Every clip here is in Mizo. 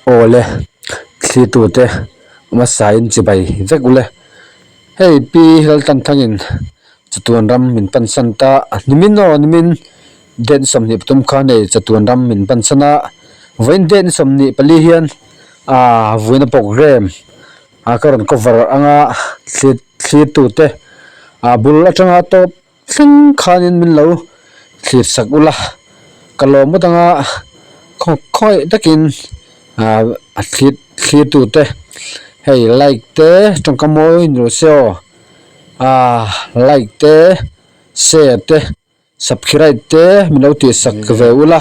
Aw le, thlitute hmasain chibai vek ule. Hei Pi Laltanthangin chatuan ram min pansan ta, nimin aw nimin date 23 khan hei chatuan ram min pansan a, vawiin date 24 hian aaa vuina programme a ka rawn cover anga thli thlirtute a bul atanga tawp Thleng khanin min lo thlir sak ula, ka lawm ngawt anga khawngaih takin ah a thlir thlir tute hei like te tawngka mawi ni rawh se aw ah like te share te subscribe te min lo tih sak ve ula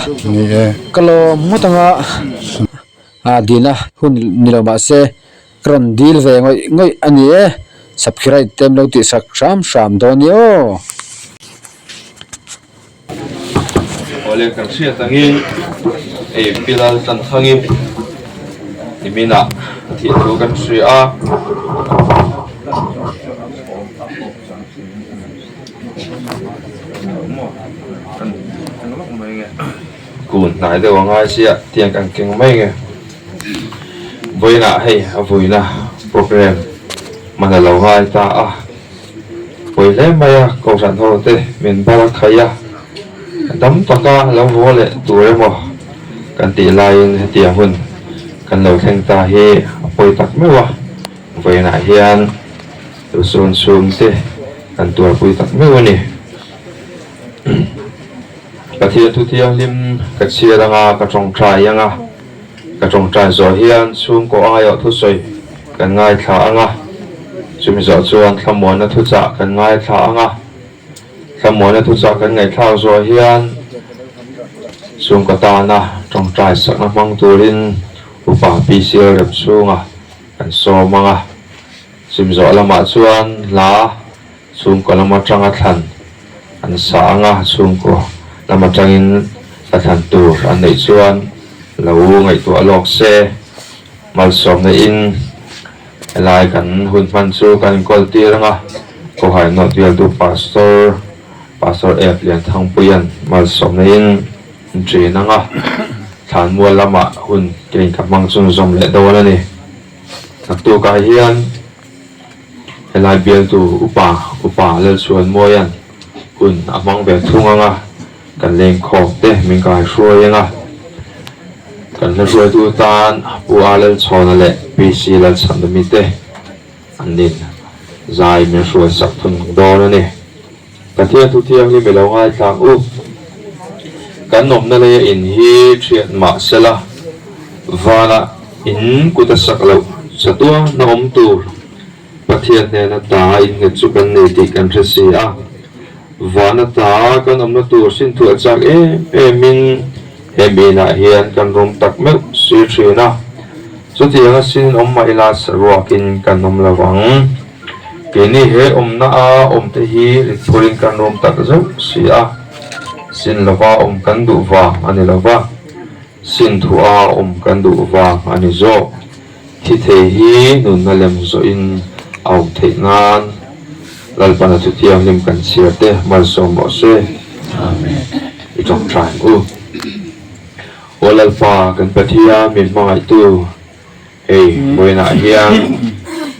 ka lawm ngawt anga ah dina hun ni lo mahse. Ka rawn dil ve ngawih ngawih a ni e, subscribe te an lo tih sak hram hram dawn ni aw. Awle kan hriat angin ei Pilal tan thangin niminah a thih thu kan hria a. Kun hnai deuh a ngai chiah tiang kan keng mai nge. Vawiinah hei a vuina programme hman a lo ngai ta a, pawi hle mai a Kohhran ho te min bar a khaih a, dam taka lo haw leh tur emaw kan tih laiin hetiang hun kan lo thleng ta hi a pawi tak meuh a, vawiinah hian lusun chhung te kan tuarpui tak meuh a ni. Pathian thu thianghlim ka chhiar anga ka tawngtai anga ka tawngtai zawh hian chhungkaw aiawh thusawi kan ngaithla anga chumi zawh chuan thlamuanna thuchah kan ngaithla anga thlamuanna thuchah kan ngaihthlak zawh hian chhungkaw tana tawngtai sakna hmang turin upa PCL rem chhunga kan sawm anga chumi zawh lamah chuan hla Chhungkaw lam atanga thlan an sa ang a, chhungkaw lam atangin hla thlan tur an neih chuan lo ngaihtuah lawk se. Malsawmna in helai kan hun hman chu kan inkawl tir ang a, Khawhai North Bialtu Pastor, Pastor Ep Lianthangpuia'n malsawmna in an ṭin ang a, thlanmual lamah hun kei ka hmang chhunzawm leh dawn a ni. Naktukah hian. Helai bialtu upa upa Lalchhuanmawia'n hun a hmang ve thung ang a, kan lengkhawm te min kai hruai ang a, kan hla hruaitu tan Pu A Lalchhawna leh PC Lalchhandami te an in zai min hruai sak thung dawn a ni. Pathian thu thianghlim i lo ngaithla ang u. Kan awmna leia in hi thian mah sela, vanah in kut a sak loh chatuan a awm tur Pathian hnena ta innghet chu kan nei tih kan hre si a. Vana ta kan awmna tur sinthuah chak em emin he minah hian kan rum tak meuh si thin a. Chutianga sin awm mah ila saruakin kan awm lo vang. Keini he awmna a awmte hi ritphurin kan rum tak zauh si a, sin lova awm kan duh vang a ni lo va, sin thuah awm kan duh vang a ni zawk. Thi thei hi nunna lem zawhin a awm theih nan Lalpana thu thianghlim kan chhiar te malsawm rawh se. Amen. I tawngtai ang u. Aw Lalpa kan Pathian min hmangaihtu. Hei, vawiinah hian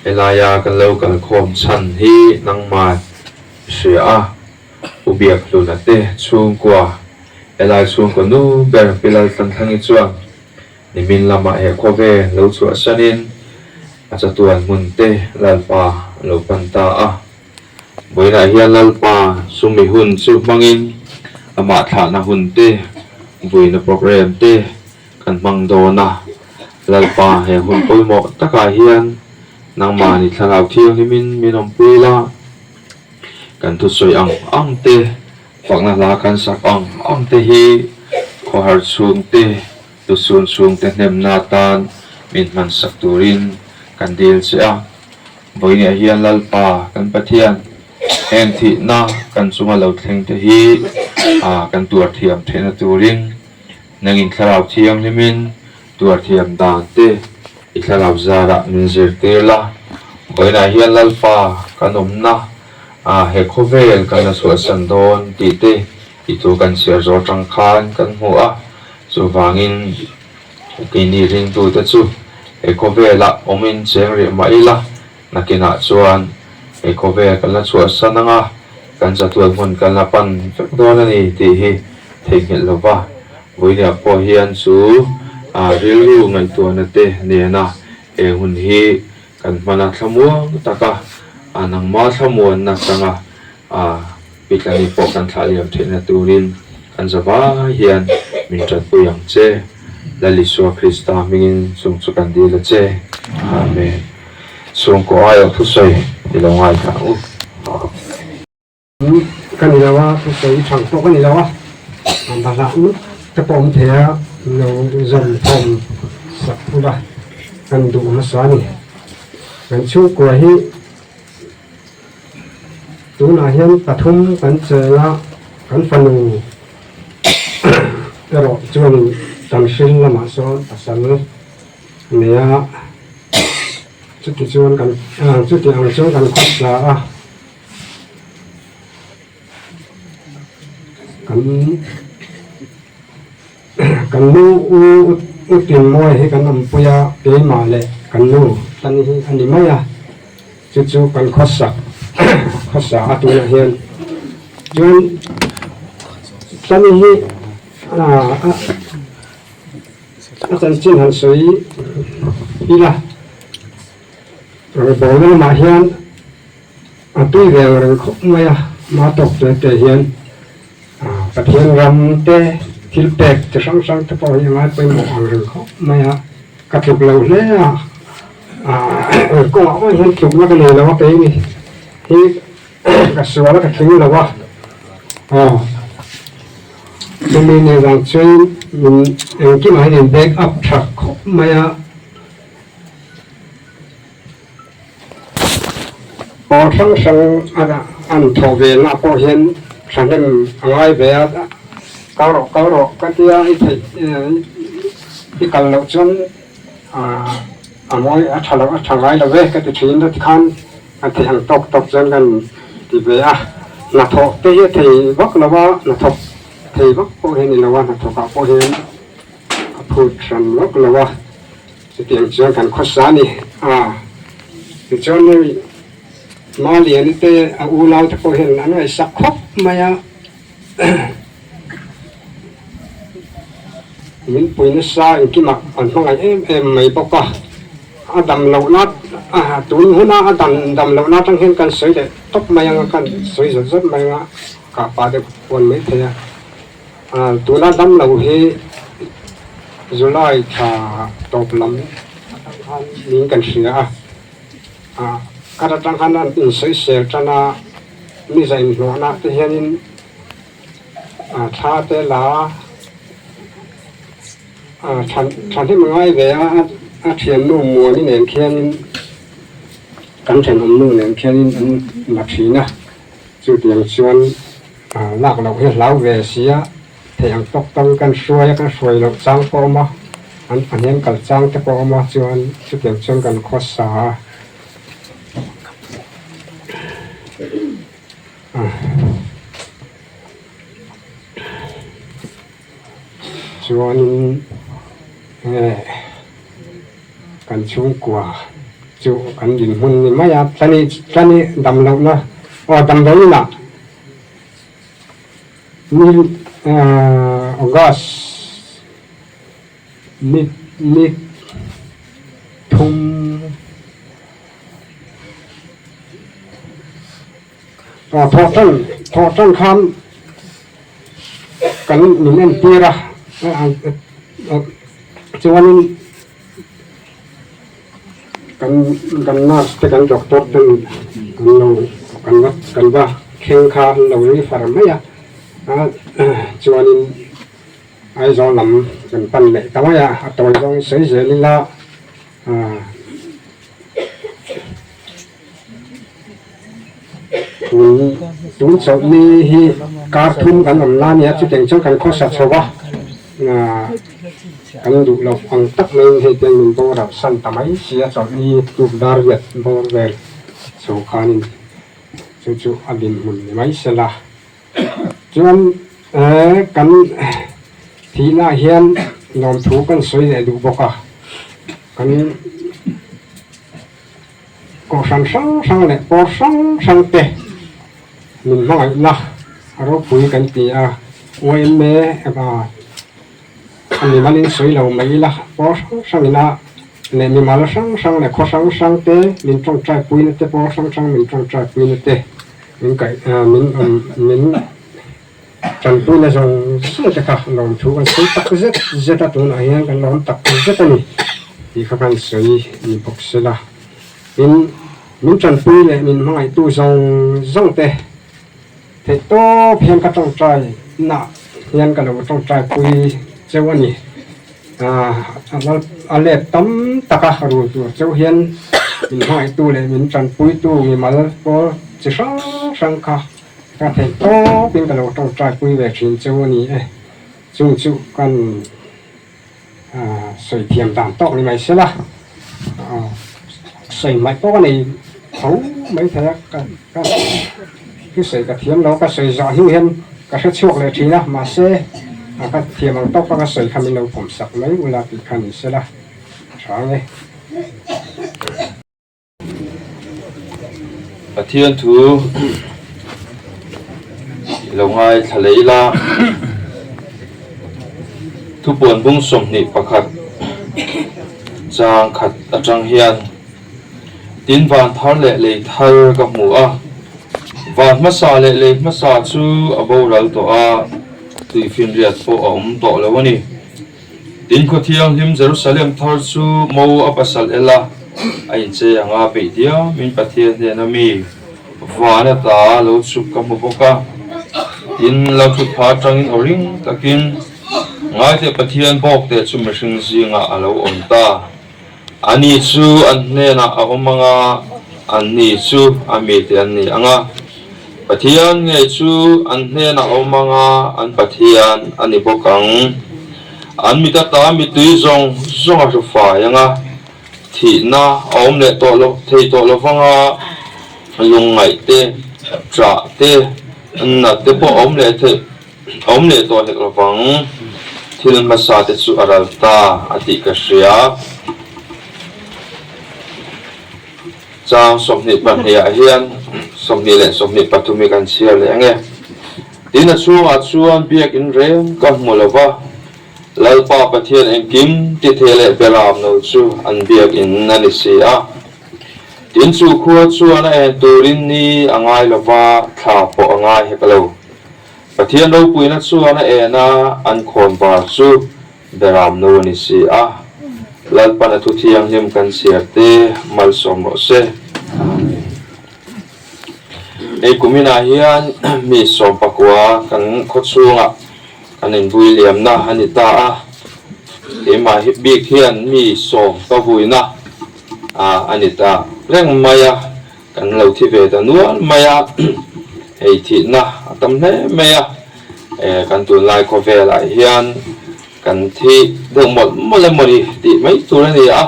helaia kan lo kalkhawm chhan hi nangmah i hria a, U Biakhluna te chhungkua, helai chhungkaw nu ber Pi Laltlanthlangi chuan nimin lamah he khawvel lo chhuahsanin a chatuan hmun te Lalpa a lo pan ta a. Vawiinah hian Lalpa sumi hun chu hmangin amah thlahna hun te, vuina programme te, Kan hmang dawn a, Lalpa he hun pawimawh takah hian nangmahni thlarau thianghlimin min awmpui la, kan thusawi ang ang te, fakna hla kan sak ang ang te hi khawhar chhungte, lusun chhungte hnemna atan min hmansak turin kan dil che a. Vawiinah hian Lalpa kan Pathian heng thihna kan chunga lo thleng te hi kan tuar thiam theihna turin, Nangin thlarau thianghlimin tuar thiam dan te i thlarau zarah min zirtir la. Vawiinah hian Lalpa kan awmna ah he khawvel kan la chhuahsan dawn tih te i thu kan chhiar zawh atang khan kan hmu a, chuvangin. Keini ringtute chu he khawvelah awmin cheng rih mah ila, nakinah chuan he khawvel kan la chhuahsan ang a, kan chatuan hmun kan la pan vek dawn a ni tih hi theihnghilh lo va. Vawinia pawh hian chu rilru ngaihtuahna te nena he hun hi kan hman a thlamuang tak a, nangma thlamuanna changa Pitlani pawh kan thlah liam theihna turin kan zavai hian min tanpui ang che. Lal Isua Krista hmingin chung chu kan dil a che. Amen. Chhungkaw aiawh thusawi i lo ngaithla ang u. Ka ni lo a, thusawi thang pawh ka ni lo a, bahlah nut te pawh awm thei a, lo zawm thawm sak ula kan duh hmasa a ni. Kan chhungkua hi Tunah hian pathum kan cheng a, kan fanu erawh chuanin Tanhril lamah sawn pasal nei a, chuti chuan kan chuti ang chuan kan khawsa a, kan kan nu u u Tinmawi hi kan awmpui a, keimah leh kan nu Tani hi a ni mai a. Chu chu kan khawsak khawsa a tunah hian chuan Tani hi a chanchin han sawi ila rawngbawlna lamah hian a tui ve ang reng khawp mai a ma tawk te te hian Pathian ram te thil pek chi hrang hrang te pawh hi a ngai pawimawh ang reng khawp mai a ka tluk lo hle a. Kawngah pawh hian tlukna ka nei lo a keini hi ka sual a ka tling lo a aw chumi ni vang chuan min engkimah hian in back up tha khawp mai a pawl hrang hrang an thawh ve na pawh hian thahnem a ngai ve a kal rawh kal rawh ka tia i theih i kal loh chuan. A mawi a tha lo a tha ngai lo ve ka ti thin a tikhan a theih ang tawk tawk chuan kan ti ve a, hnathawh te hi a thei vak lo a, hnathawk thei vak pawh hi a ni lo a, hnathawkah pawh hian a phut hran vak lo a, chutiang chuan kan khawsa a ni a, tichuan hei Maliani te a unau te pawh hian an ngaihsak khawp mai a. Min pui nasa engkimah an hmangaih em em mai bawk a, a dam lohna tun huna a dan dam lohna atang hian kan sawi leh tawp mai ang a, kan sawi zawt zawt mai ang a, kah pah deuh puan mai thei a, tuna dam lo hi July thla tawp lam atang khan niin kan hria a, kar atang khan an insawisel tan a, mi zainhlawhna te hianin. Thla te la thahnem a ngai ve a, a thiannu Muani nen khianin kan thenawmnu nen khianin an la thin a, chutiang chuan lak loh hi a hlau ve si a, theih ang tawk tawk kan hruai a, kan hruai loh chang pawh a awm a, an pahnihin kal chang te pawh a awm a, chuan chutiang chuan kan khawsa a. Chuanin nge kan chhungkua chu kan dinhmun ni mai a, tlani tlani damlohna aw damdawiin ah ni August ni ni thum. Thawh tan thawh tan khan kan min entir a chuanin kan kan nurse te kan doctor ten an lo kan va kan va thleng kha an lo refer mai a chuanin Aizawl lam kan pan leh ta mai a a tawi zawng sawi zel ila. Tun chawlhni hi kar thum kan awm la nia chutiang chuan kan khawsa chho va, kan duh loh ang tak maiin hei te min boral san ta mai sia chawlhni tuk dar riat bawr vel chho khanin chu chu a dinhmun ni mai se la. Chuan kan thihna ah hian. Lawmthu kan sawi leh duh bawk a, kan kohhran hrang hrang leh pawl hrang hrang te min hmangaihna a ropui kan ti a, yma a mimalin sawi lo mai ila, pawl hrang hrang ina leh mimal hrang hrang leh khaw hrang hrang te min tawngtai puina te pawl hrang hrang min tawngtai puina te min kaih min min Tanpuina zawng zawng te kha lawmthu kan sawi tak zet zet a, tunah hian kan lawm tak zet a ni tih kha kan sawi ni bawk se la. Tin, min tanpui leh min hmangaihtu zawng zawng te theih tawp hian ka tawngtai nah hian ka lo tawngtai pui cheu a ni. A let tam taka rul tur cheu hian min hmangaihtu leh min tanpuitu mimal pawl chi hrang hrang kha Ka theih tawpin ka lo tawngtai pui ve thin chu a ni e. Chung chu kan sawi thiam dan tawk ni mai sela, sawi hmaih pawh ka nei tho mai thei a, ka thusawi ka thiam lo a, ka sawi zah hnu hian ka hre chhuak leh thin a, mahse ka thiam ang tawka ka sawi kha min lo pawmsak mai ula tih kha ni sela a tha ang e. Pathian thu i lo ngaithla leh ila, thupuan bung 21 chang khat atang hian tin van thar leh lei thar ka hmu a, van hmasa leh lei hmasa chu a boral tawh a, tuifinriat pawh a awm tawh lo a ni. Tin, khaw thianghlim Jerusalem thar chu mo a pasal el a, a inchei ang a, peih diamin Pathian hnena mi van ata lo chhuk ka hmu bawk a. Tin, lo thut pha atangin aw ring takin, Ngaithei Pathian bawkte chu mihring zingah a lo awm ta. Ani chu an hnenah a awm ang a, anni chu a mite an ni ang a. Pathian ngei chu an hnenah a awm ang a, an Pathian a ni bawk ang. An mit ata mittui zawng zawng a hru fai ang a, thihna a awm leh tawh lo thei tawh lo vang a, lungngaih te, ṭah te, nat te pawh a awm leh theih. A awm leh tawh hek lovang, thil hmasa te chu a ral ta a tih ka hria. Chang 22 ah hian 20 le 23 hi kan chhiar leh ange. Tin a chhungah chuan biakin reng ka hmu lo va, Lalpa Pathian engkim tithei leh beram no chu an biakin a ni si a. Tin chu khua chuan a en turin ni a ngai lo va, thla pawh a ngai hek lo. Pathian ropuina chuan a en a, an khawn var chu Beram nu a ni si a. Lalpan a thu thianghlim kan chhiar te malsawm rawh se. Amen. Hei kuminah hian mi 19 kan khawchhungah kan inbui liamna a ni ta a. Keimah bik hian mi 10 ka vuina a ni ta reng mai a. Kan lo thi ve ta nual mai a, hei thihna a tam hle mai a, kan tunlai khawvelah hian kan thi deuh mawlh mawlh emaw ni tih mai tur a ni a,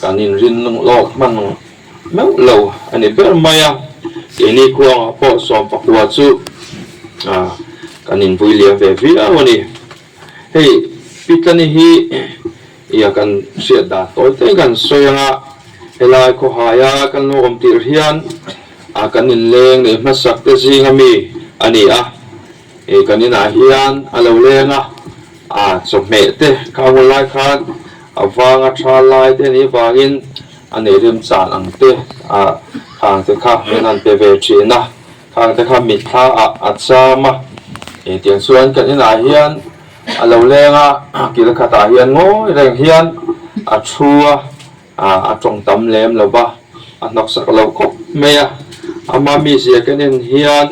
kan inrin lawk hman meuh lo a ni ber mai a, keini khuangah pawh 19 chu kan inbui liam ve viau a ni. Hei Pitlani hi ia kan hriat dan tawi te kan sawi ang a, helai khawhaia kan lo awm tirh hian a kan inleng nei hmasak te zinga mi a ni a, ih kan inah hian a lo leng a, a chawhmeh te kha hun lai khan a vanga tha lai te anih vangin a nei remchan ang te a khang te kha min han pe ve thin a. Khang te kha mitthla ah a cham a, engtiang chuan kan inah hian a lo leng a, kil khatah hian ngawi reng hian a thu a, a tawng tam lem lo va, a hnawksak lo khawp mai a, ama mizia kan en hian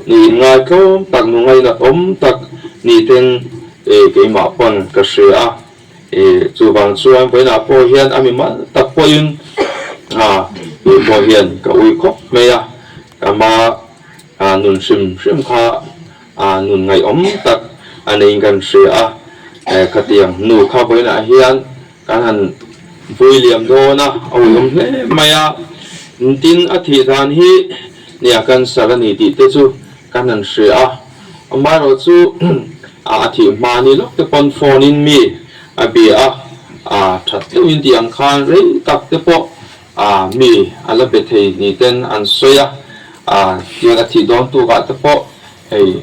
nu inngai tlawm tak, nu ngainat awm tak ni ten keimah pawn ka hria a. I chuvang chuan vawiinah pawh hian a mimal tak pawhin a tih pawh hian ka ui khawp mai a, ama nun hrim hrim kha nun ngaihawm tak a neiin kan hria a, khatiang nu kha vawiinah hian kan han vui liam dawn a, a uiawm hle mai a, tin a thih dan hi nia cancer a ni tih te chu kan han hria a, amaherawhchu. A thih hma ni lawk te pawn phone in mi a bia a, a that deuhin tih ang khan rei tak te pawh a mi a la be thei ni ten an sawi a, a tiang a thih dawn tukah te pawh hei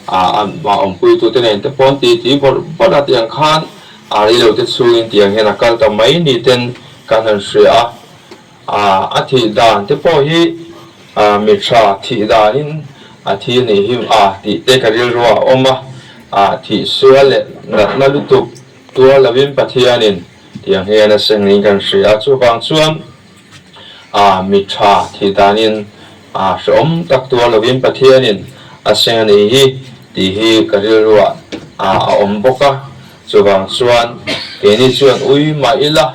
a a awmpui tu te nen te pawn ti ti bawrh bawrh a tiang khan a rei lo te chhungin tiang hian a kal ta mai ni ten kan han hria a. A thih dan te pawh hi mi tha thih danin a thi nih hi a tih te ka rilru a awm a, a thih sual leh natna lutuk tuar lovin Pathianin tiang hian a seng niin kan hria a, chuvang chuan mi tha thih danin hrehawm tak tuar lovin Pathianin a seng a nih hi tih hi ka rilru ah a awm bawk a. Chuvang chuan keini chuan ui mah ila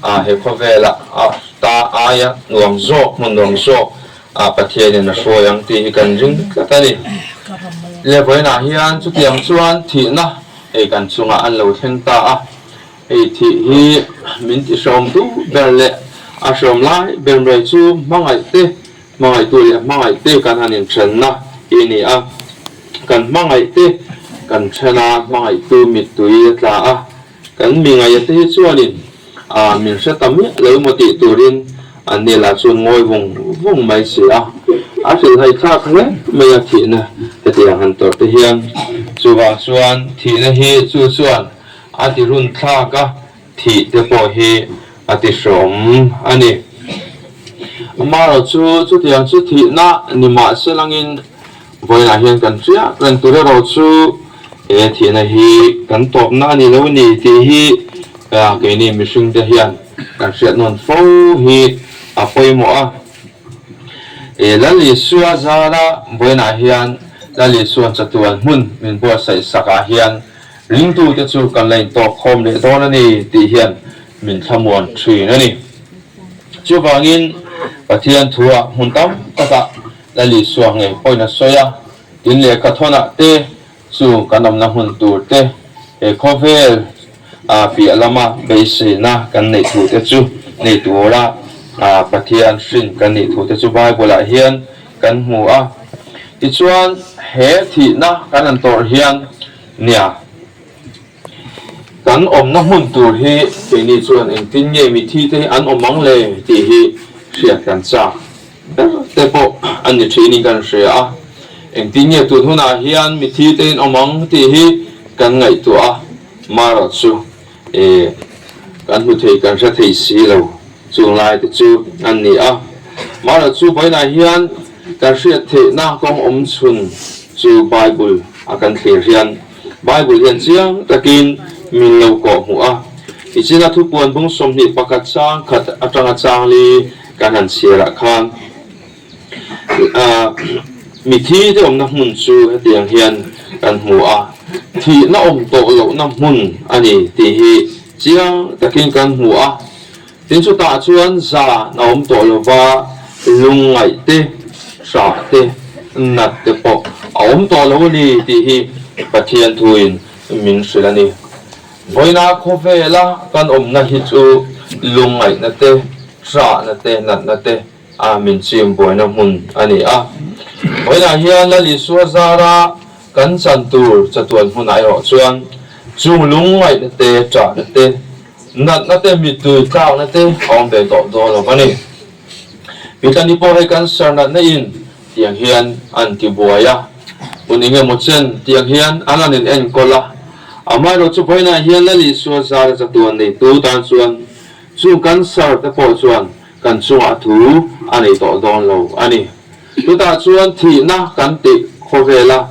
a he khawvelah a ta aia nuam zawk, hmun nuam zawk ah Pathianin a hruai ang tih hi kan ring tlat a ni. Le vawiinah hian chutiang chuan thihna hei kan chungah an lo thleng ta a, hei thih hi min tihrehawm duh ber leh a hrehawm lai ber mai chu hmangaih te, hmangaihtu leh hmangaih te kan han inthenna hi a ni a. Kan hmangaih te kan then a, hmangaihtu mittui a tla a, kan mi ngaih te hi chuanin a min hre ta miah lo emaw tih turin an ni lah chuan ngawi vung vung mai si a, a hrilhhai thlak hle mai a thihna hetiang han tawrh te hian. Chuvang chuan thihna hi chu chuan a ti run thlak a, thih te pawh hi a ti hrawm a ni. Amaherawh chu chutiang chu thihna ni mah se langin vawiinah hian kan hriat reng tur erawh chu he thihna hi kan tawpna a ni lo ni tih hi keini mihring te hian kan hriat nawn fo hi a pawimawh a. Lal Isua zara vawiinah hian Lal Isua'n chatuan hmun min buatsaih sakah hian Ringtute chu kan la intawk khawm leh dawn a ni tih hian min thlamuan thin a ni. Chuvangin Pathian thuah hmun tam takah Lal Isua ngei pawhin a sawi a, tin lehkha thawnah te chu kan awmna hmun tur te, he khawvel a piah lama beiseina kan neih thu te chu nei tura Pathian hrin kan nih thu te chu Bible-ah hian kan hmu a. Tichuan he thihna kan han tawrh hian Nia, kan awmna hmun tur hi keini chuan engtin nge mithi te hi an awm ang le tih hi hriat kan chak ber te pawh a ni thinin kan hria a. Engtin nge tun hunah hian mithi te in awm ang tih hi kan ngaihtuah a, marawh chu e kan hmu thei kan hre thei si lo chung lai te chu an ni a. Marawh chu vawiinah hian kan hriat theihna kawng awm chhun chu Bible a kan thlir hian Bible hian chiang takin min lo kawh hmuh a. Tichina thupuan bung 21 chang khat atanga chang li kan han chhiarah khan Mithi te awmna hmun chu hetiang hian kan hmu a, thihna awm tawh lohna hmun a ni tih hi chiang takin kan hmu a. Tin chutah chuan zan a awm tawh lova, lungngaih te, hrah te, nat te pawh a awm tawh lo a ni tih hi Pathian thuin min hrilh a ni. Vawiina khawvela kan awmna hi chu lungngaihna te, hrahna te, natna te, a min chim buaina hmun a ni a. Vawiinah hian Lal Isua zara kan chan tur chatuan hmunah erawh chuan chung lungngaihna te, ṭahna te, natna te, mittui tlakna te a awm ve tawh dawn lo a ni. Mitlani pawh hei cancer natna in tiang hian an ti buai a, hun eng emaw chen tiang hian an han in enkawl a. Amaherawhchu chu vawiinah hian Lal Isua zara chatuan neitu tan chuan chung cancer te pawh chuan Kan chungah thu a nei tawh dawn lo a ni. Chutah chuan thihna kan tih khawvela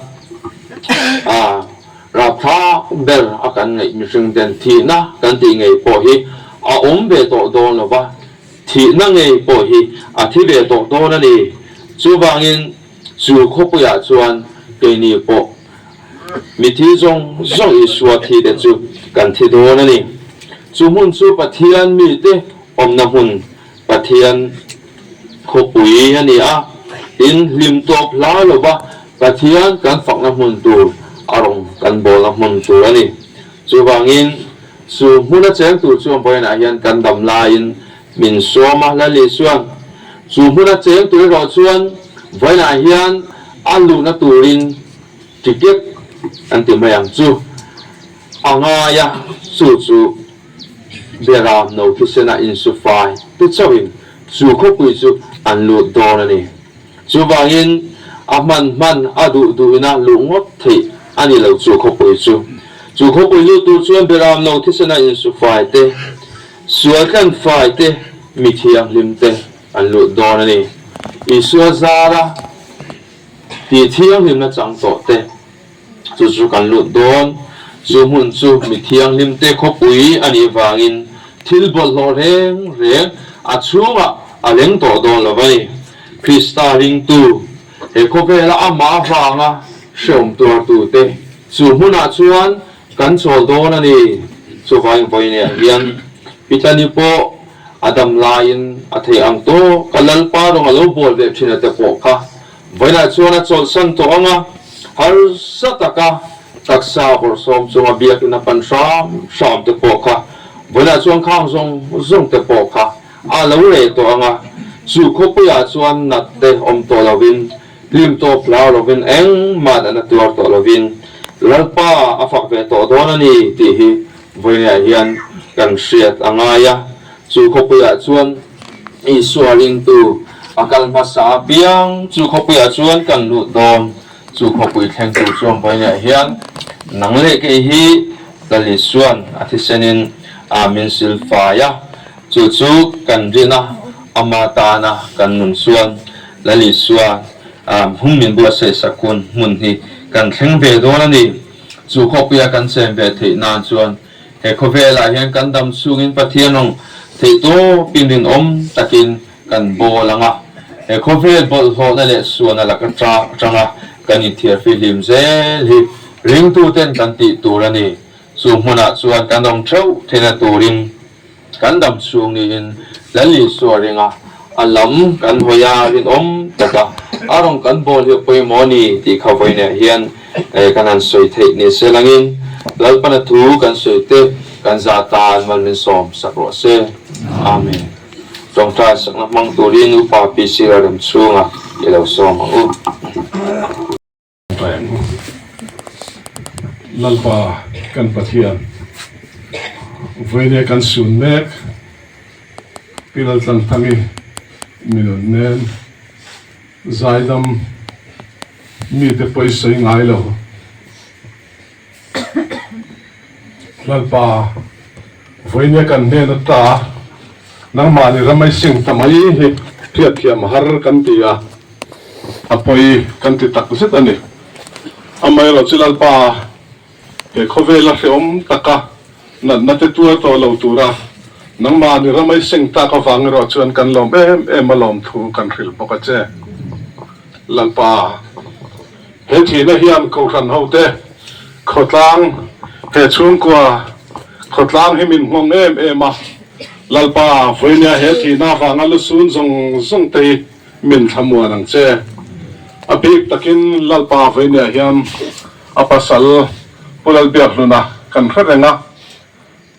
a rapthlak ber a kan ngaih mihring ten thihna kan tih ngei pawh hi a awm ve tawh dawn lo va, thihna ngei pawh hi a thi ve tawh dawn a ni. Chuvangin chu khawpuiah chuan keini pawh mithi zawng zawng Isua thi te chu kan thi dawn a ni. Chu hmun chu Pathian mite Awmna hmun Pathian khawpui a ni a, tin hlim tawp hla lova Pathian kan fakna hmun tur a rawn kan bawlna hmun tur a ni. Chuvangin chu hmuna cheng tur chuan vawiinah hian kan dam laiin min sawm a, Lal Isuan chu hmuna cheng tur erawh chuan vawiinah hian a luhna turin ticket. an ti mai ang chu. A ngai a, chu chu Beram no thisena insufai te chauhin chu khawpui chu an lut dawn a ni. Chuvangin a hman hman a duh duhina luh ngawt theih a ni lo chu khawpui chu. Chu khawpui lut tur chuan Beram no thisena insufai te, sual tlan fai te, mi thianghlim te an lut dawn a ni. Isua zara tih thianghlimna chang tawh te. Chu chu kan lut dawn. Chu hmun chu mi thianghlimte khawpui a nih vangin thil bawlhhlawh reng reng a chhungah a leng tawh dawn lo a ni. Krista ringtu, he khawvela amah avanga hrehawm tuartute chu hmunah chuan kan chawl dawn a ni. Chuvangin vawiinah hian Pitlani pawh a dam laiin a theih ang tawk a Lalpa rawng a lo bawl ve thin a te pawh kha Vawilah chuan a chawlhsan tawh ang a, harsa taka taksa bawrhsawm chunga biakin a pan hram hram te pawh kha vawilah chuan khang zawng zawng te pawh kha a lo reh tawh ang a, chu khawpuiah chuan nat te awm tawh lovin, hlim tawp hlau lovin engmah natna tuar tawh lovin Lalpa a fak ve tawh dawn a ni tih hi vawilah hian kan hriat a ngai a, chu khawpuiah chuan Isua ringtu a kal hmasa apiang chu khawpuiah chuan kan lut dawn. Chu khawpui thleng tur chuan vawiinah hian nang leh kei hi Lal Isua'n a thisenin a min sil fai a, chu chu kan rin a, ama tana kan nun chuan Lal Isua hmun min buatsaih sak hun hmun hi kan thleng ve dawn a ni. Chu khawpuia kan chen ve theih nan chuan He khawvelah hian kan dam chhungin Pathian rawng theih tawpin rinawm takin kan bawl ang a, he khawvel bawlhhlawhna leh sualna lak atanga kan inthiar fihlim zel hi ringtuten kan tih tur a ni. Chu hmunah chuan kan awm theuh theihna turin kan dam chhung niin Lal Isua ringa a lam kan hawi a, rinawm taka a rawng kan bawl hi a pawimawh a ni tih kha vawiinah hian kan han sawi theih ni se langin Lalpana thu kan sawi te kan za tan mal min sawm sak rawh se. Amen. Tawngtai sakna hmang turin Upa PC Rarem chhunga i lo sawm ang u. Tawngtai ang u. Lalpa kan Pathian, vawinia kan sun mek Pi Laltlanthangi minun nen zaidam mite pawisawi ngai lo. Lalpa, vawinia kan hnen ata nangmahni ramai sing ta mai hi hriatthiam har kan ti a, a pawi kan ti tak zet a ni. Amaherawh chu Lalpa, he khawvela hrehawm taka natna te tuar tawh lo tura nangmahni ramai sing tak avang erawh chuan kan lawm em em a lawmthu kan hrilh bawk a che. Lalpa. He thihna hian Kohhran hote khawtlang, he chhungkua khawtlang hi min nghawng em em a, Lalpa vawinia he thihna avanga lusun zawng zawng te hi min thlamuan ang che. A bik takin Lalpa vawinia hian a pasal Pu Lalbiakhluna kan hre reng a,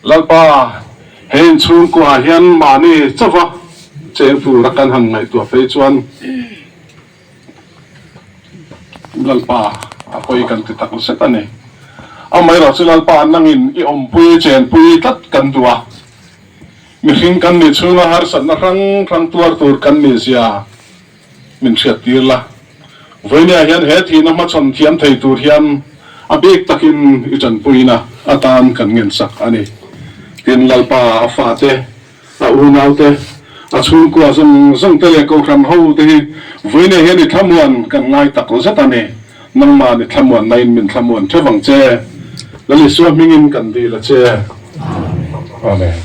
Lalpa, he inchhungkuaah hian mahni chauha cheng tura kan han ngaihtuah phei chuan, Lalpa a pawi kan ti tak zet a ni. Amaherawh chu Lalpa nangin i awmpui chenpui tlat kan duh a, mihring kan nih chhunga harsatna hrang hrang tuar tur kan nih zia min hriattir la. Vawinia hian he thihna hmachhawn thiam thei tur hian a bik takin i tanpuina atan kan ngensak a ni. Tin, Lalpa a fate A unaute, a chhungkua zawng zawng te leh Kohhran ho te hi vawiinah hian i thlamuan kan ngai tak zet a ni. Nangmah ni thlamuan naiin min thlamuan theuh ang che. Lal Isua hmingin kan dil a che. Amen.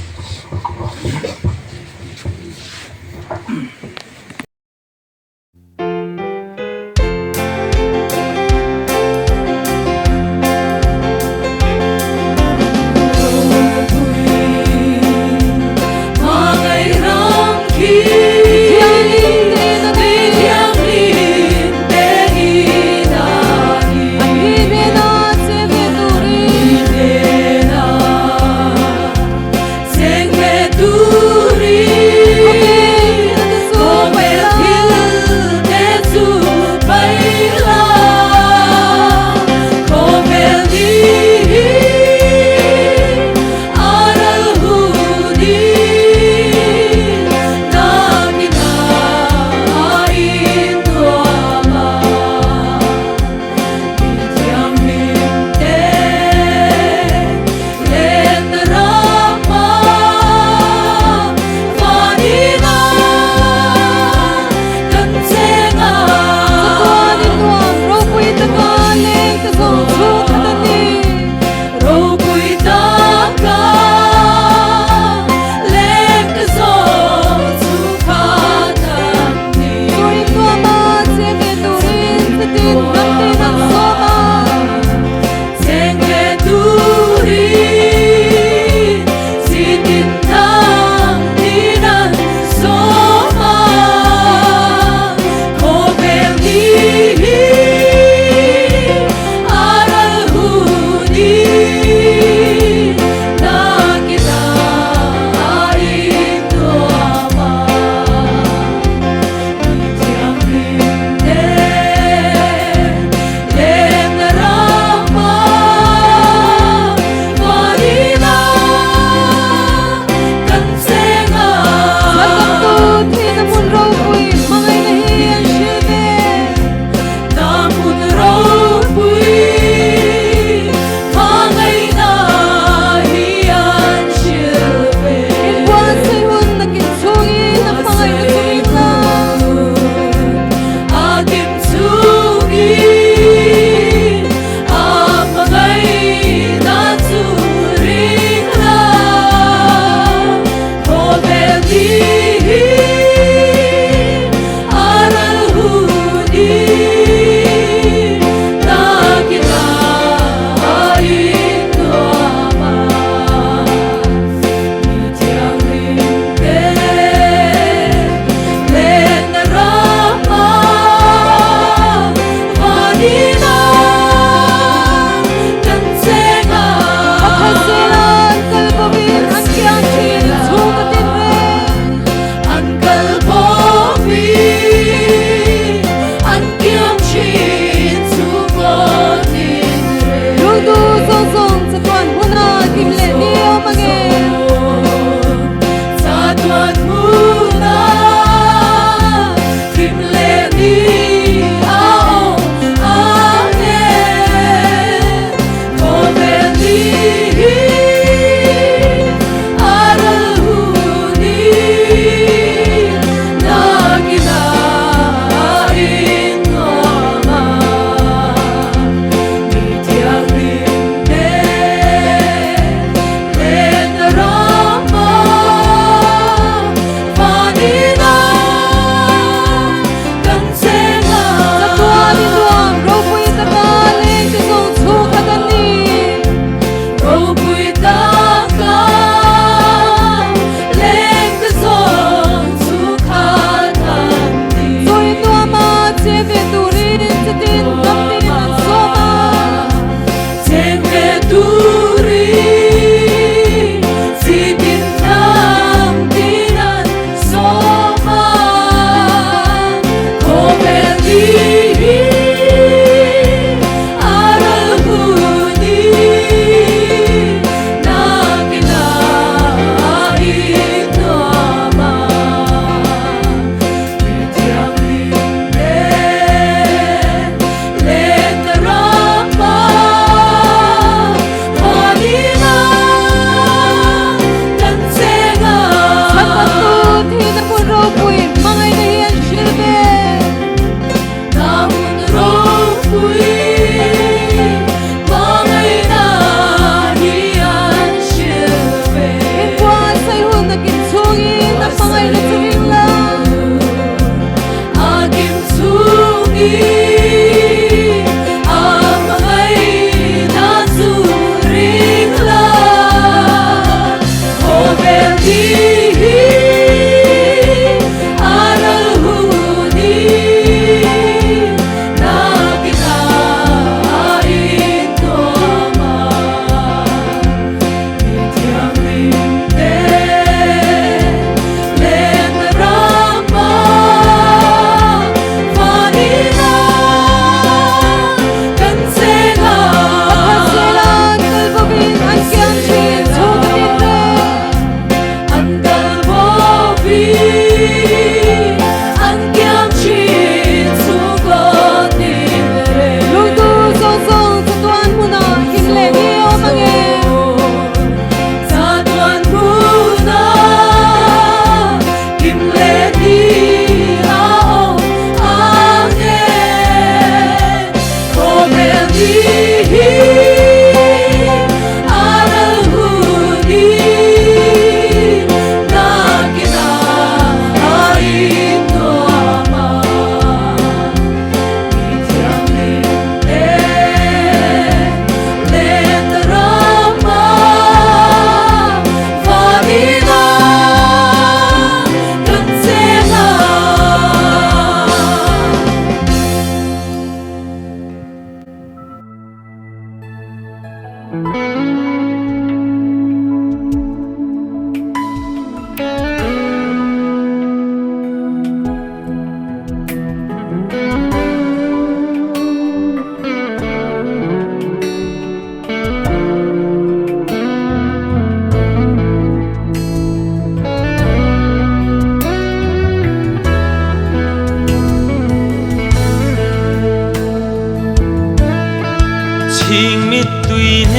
thin e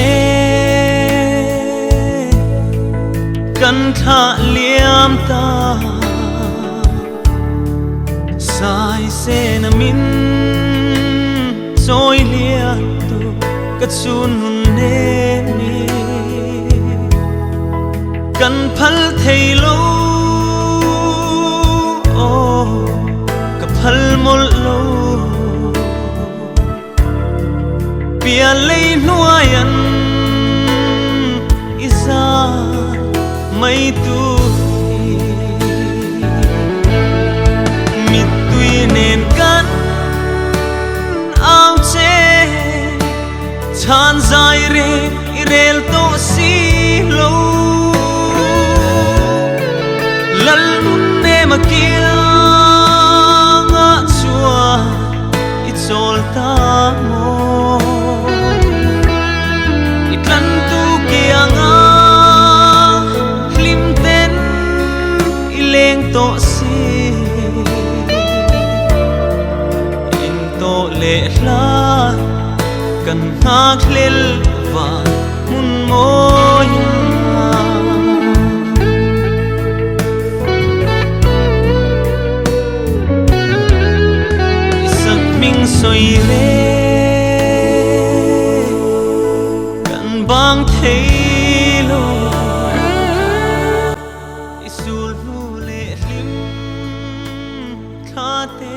Kan thlah liam ta Sai sen a min chawi lian tu ka chun hun nem ni Kan phal thei lo aw ka phal mawlh lo Pian lei hnuaian i zan mai tur hi Mittui nen kan au che Chhan zai reng i rel tawh si lo Lal nun nem a kiang ah chuan i chawl ta maw I tlan tu kiang a hlim ten i leng tawh si In tawh leh hlan kan nghak hlel van hmun mawi a. I sak hming sawi le kan bang thei lo. I sul hnu leh hlim thla te.